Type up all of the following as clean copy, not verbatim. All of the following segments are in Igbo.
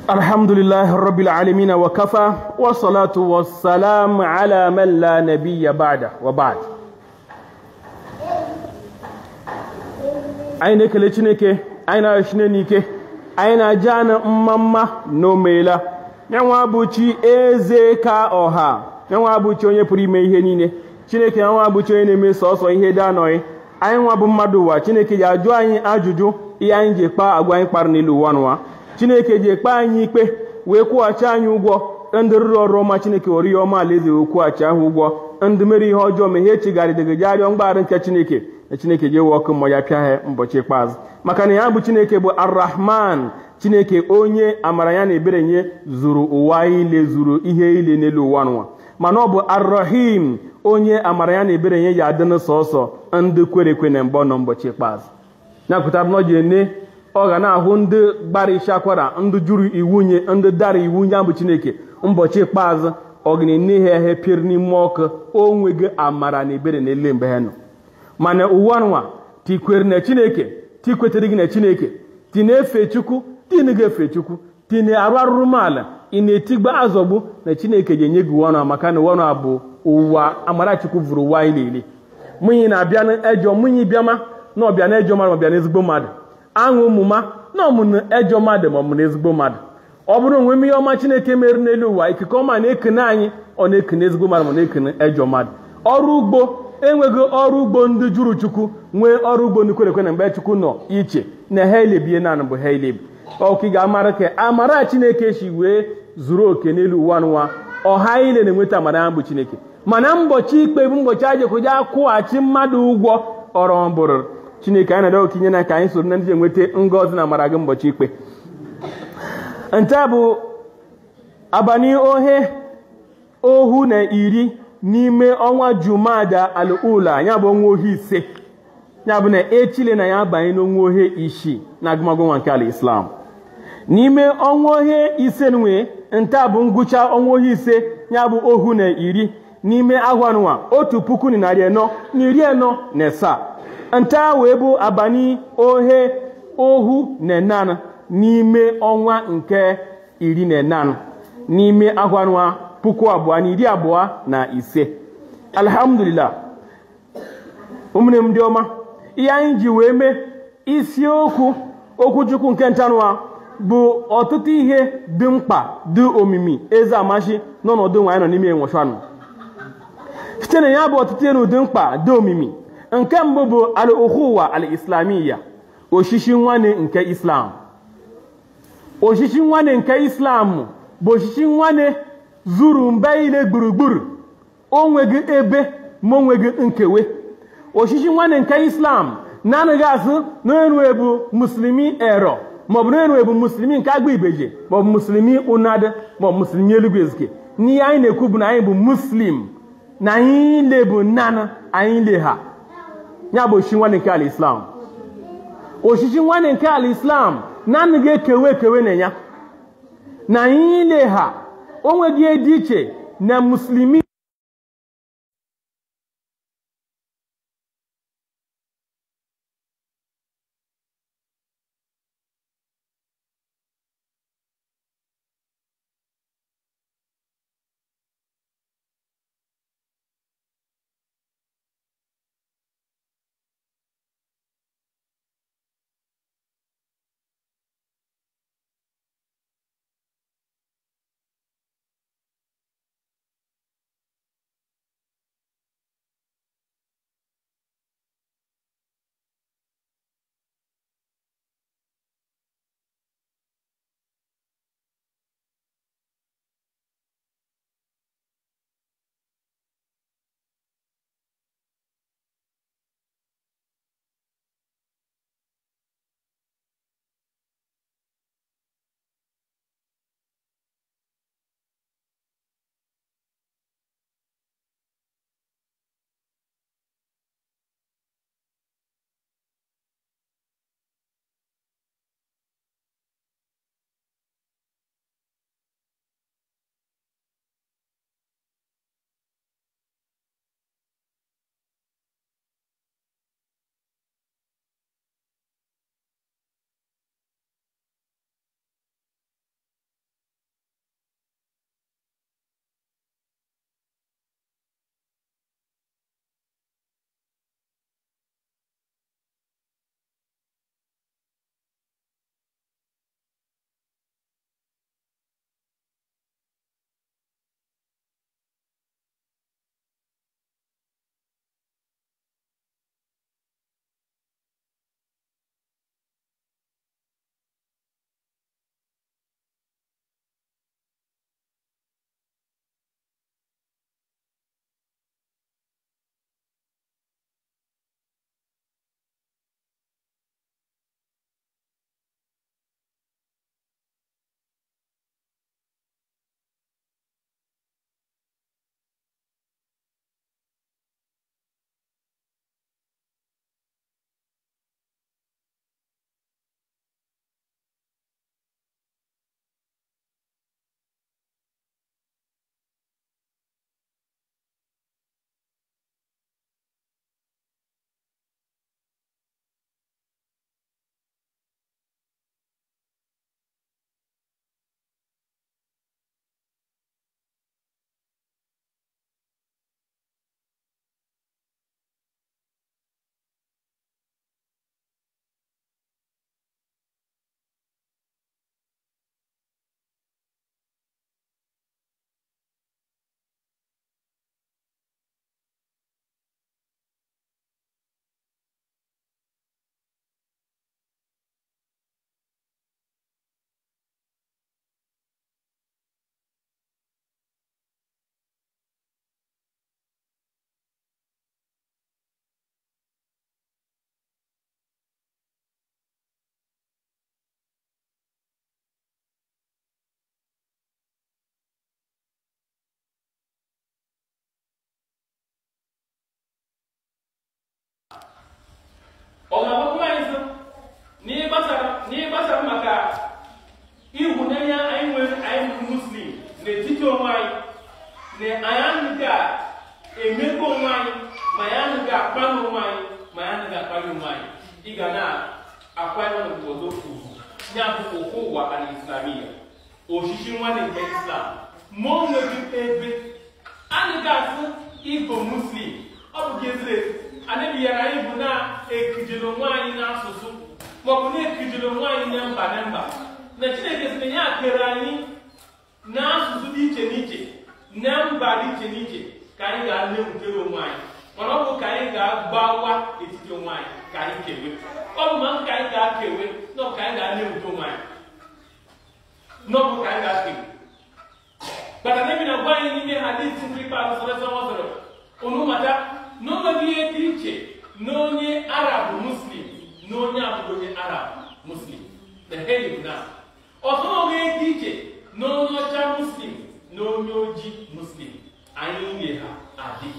Alhamdulillahi rabbil alamin wa kafa wa salatu wa salam ala man la nabiyya ba'da wa ba'd. Anyị na-ekele Chineke, anyị na-arịọ n'ike, anyị na-aja na mma mma na omeela. Yanwa bụ chi eze ka ọha, yanwa bụ chi onye pụrụ ime ihe niile. Chineke yanwa bụ chi onye na-eme sọsọ ihe dị anọghị. Anyị nwa bụ mmadụ ụwa, Chineke ji ajụ anyị ajụjụ ihe anyị ji kpaa agwa anyị kpara n'elu ụwa nwa. Chineke ji ekpe anyị ikpe wee kwụghachi anyị ụgwọ. Ndị rụrụ ọrụ ọma Chineke were ihe ọma alaeze wee kwụghachi ahụ ụgwọ. Ndị mere ihe ọjọọ ma ihe echigharịdịghị ji arịọ mgbaghara nke Chineke na Chineke ji ewe ọkụ mmụọ ya pịa ha ụbọchị ikpeazụ. Maka na ya bụ Chineke bụ Ar-Rahman, Chineke onye amara ya na ebere nye zuru ụwa ile, zuru ihe ile n'elu ụwa nwa. Mana ọ bụ Ar-Rahim, onye amara ya na ebere nye ya adị n'sọsọ ndị kwere ekwe na mbọ nọ ụbọchị ikpeazụ. Nyapụtara na ọ ji ene ọ ga na-ahụ ndị gbara isi akwara, ndị jụrụ iwu nye, ndị dara iwu nye bụ Chineke ụbọchị ikpeazụ ọ ga na-ene ha ihe pịrị n'ime ọkụ. O nweghị amara na ebere na ele mgbe ha nọ. Mana ụwa nwa tikwere na Chineke, tikwetere gị na Chineke, ti na-efe Chukwu, ti na efe Chukwu, ti na-arụ arụrụmala, ị na-etigba azọgbu na Chineke ga-enye gị ụwa nwa, maka na ụwa nwa bụ ụwa amara Chukwu vụrụ ụwa anyị niile. Mụnyi na-abịa ejọ, mụnyi bịama na ọbịa na ejọ mmadụ, ọbịa na ezigbo mmadụ. Aṅụ ụmụma na ọmụnụ ejọ mmadụ ma ọmụ na ezigbo mmadụ. Ọ bụrụ onwe m ihe ọma Chineke mere n'elu ụwa, ikike ọma na-ekene anyị, ọ na-ekene ezigbo mmadụ ma na-ekene ejọ mmadụ. Ọrụ ugbo enweghị ọrụ ugbo ndị jụrụ Chukwu, nwee ọrụ ugbo ndị kwere ekwe na mgbe Chukwu nọ iche na ha elebie naanị bụ ha elebi. Ọkụ ị ga-amara ka amara Chineke si wee zuru oke n'elu ụwa nwa. Ọha ile na-enweta amara ya bụ Chineke. Mana mbọchị ikpe bụ mbọchị ajekwụja akwụghachi mmadụ ụgwọ ọrụ mbụrụ. Chineke anyị na-adọ okinye na ka anyị soro na ndị enweta ngọzi na amara gị mbọchị ikpe. Nte bụ abalị ohe ohu na iri n'ime ọnwa Jumada al-Ula, ya bụ ọnwa ohe ise, ya bụ na echile na ya abanye n'ọnwa ohe isii na agụmagụ nwa nke ala Islam. N'ime ọnwa ohe ise nwe, nte bụ ngwụcha ọnwa ohe ise, ya bụ ohu na iri n'ime ahwanwa 1447. Nte wee bụ abalị ohe ohu na nana n'ime ọnwa nke 14 n'ime ahwanwa 2025. Alhamdulillah, ụmụnne m ndị ọma, ihe anyị ji wee mee isiokwu okwuchukwu nke ntanụwa bụ ọtụtụ ihe dị mkpa dị omimi eze amashi n'ọnọdụ nwa anyị nọ n'ime enweshanụ. Site na ya bụ ọtụtụ ihe dị mkpa dị omimi. Nke mbụ bụ al-ukhuwa al-islamiyya, oshishi nwanne nke Islam. Oshishi nwanne nke Islam bụ oshishi nwanne zuru mba ile gburugburu, o nweghị ebe ma o nweghị nkewe. Oshishi nwanne nke Islam na-anaghị asụ na onye bụ muslimi ero, maọbụ na onye bụ muslimi nke agba ibeje, maọbụ muslimi unada, maọbụ muslimi Elugu Ezike. N'ihe anyị na-ekwu bụ na anyị bụ muslim, na anyị ile bụ nana, anyị ile ha. Ya bụ oshishi nwanne nke al-Islam. Oshishi nwanne nke al-Islam na-anaghị ekewe ekewe na ya, na anyị ile ha. O nweghị dị iche na muslimi Ọ ga-agbakwa anyị sị n'ihe gbasara maka ịhụnanya anyị nwere anyị bụ muslim n'etiti onwe anyị na anyị anaghị emekọ onwe anyị ma anyị anaghị akpa n'onwe anyị ma anyị anaghị akpali onwe anyị. Ị ga na-akwanye n'obodo ugwu ya bụ ụwa al-islamiyya osisi nwanne nke Islam ma o nweghị ebe anaghị asụ Igbo muslim. Ọ bụ gị eziri ezi anabighara anyị bụ na-ekijere onwe anyị n'asụsụ maọbụ na-ekijere onwe anyị na mba na mba na Chineke sị na ya kere anyị n'asụsụ dị iche n'iche na mba dị iche n'iche ka anyị ga-anewutere onwe anyị, mana ọ bụ ka anyị ga-agbawa etiti onwe anyị ka anyị kewe. Ọ bụ ma ka anyị ga-akewe na ọ ka anyị ga-anewute onwe anyị na ọ bụ ka anyị ga-akewe. Bata n'ebe na-agwa anyị n'ime hadith ndị ikpeazụ sọrọ unu mata na o nweghị ihe dị iche na onye Arab muslim na onye abụghị onye Arab muslim na heli na ọzọ onwe ihe dị iche na onye ọcha muslim na onye ojii muslim. Anyị niile ha adị.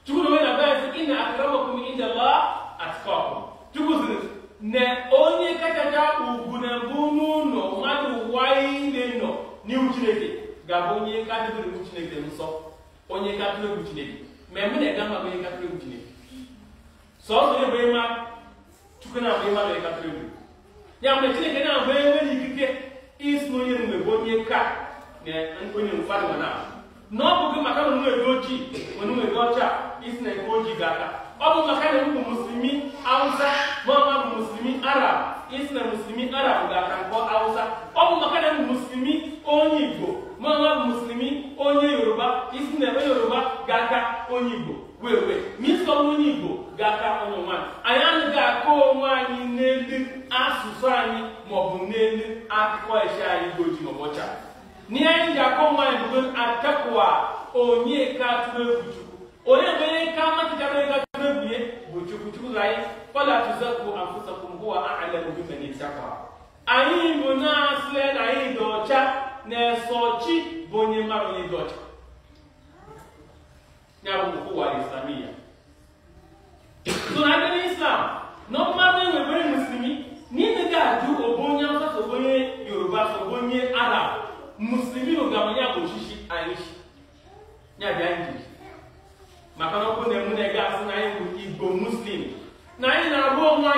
Chukwu na onye na-agwa sị inna akramakum inda Allah atqakum. Chukwu sịrị na onye kachacha ugwu na mbụ n'ụlọ mmadụ ụwa niile nọ n'ihu Chineke ga-abụ onye katụrụ egwu Chineke nsọ, onye katụrụ egwu Chineke. Ma eme na-ega mma bụ onye katụrụ egwu Chineke. Sọọsọ onye bụ ịma Chukwu na-abụ ịma bụ onye katụrụ egwu. Ya mgbe Chineke na-abụ enweghị ikike isi na onye mgbe bụ onye ka na onye mmadụ na na ọ bụghị maka na onwe ego ojii onwe ego ọcha isi na ego ojii ga-aka. Ọ bụ maka na bụ muslimi Hausa ma ọ bụ muslimi Arab isi na muslimi Arab ga-aka nkọ Hausa. Ọ bụ maka na bụ muslimi onye Igbo ma ọ bụ muslimi onye Yoruba isi na onye Yoruba ga-aka onye Igbo wee wee ma isi ọbụ onye Igbo ga-aka onye nwaanyị. Anyị anaghị akọ onwe anyị n'elu asụsụ anyị maọbụ n'elu akụkọ esi anyị bụ ojii maọbụ ọcha. N'ihe anyị ji akọ onwe anyị bụ atakwa onye ka tụrụ egwu Chukwu. Onye bụ onye ka machịchara onye ka tụrụ egwu ihe bụ Chukwu. Chukwu zara anyị fala tuzakku anfusakum huwa a'lamu biman ittaqa. Anyị bụ na-asịle na anyị dị ọcha na-eso chi bụ onye mara onye dị ọcha. Ya bụ ụwa Islamiyya. So na ndị Islam na mmadụ enwebere muslimi n'ime ga-ajụ ọbụ onye Hausa sọbụ onye Yoruba sọbụ onye Arab muslimi n'ụgama ya bụ osisi anyị shi ya bịa anyị ji maka na ọkụ na-emu na-ega asị na anyị bụ Igbo muslim na anyị na-abụ onwe anyị.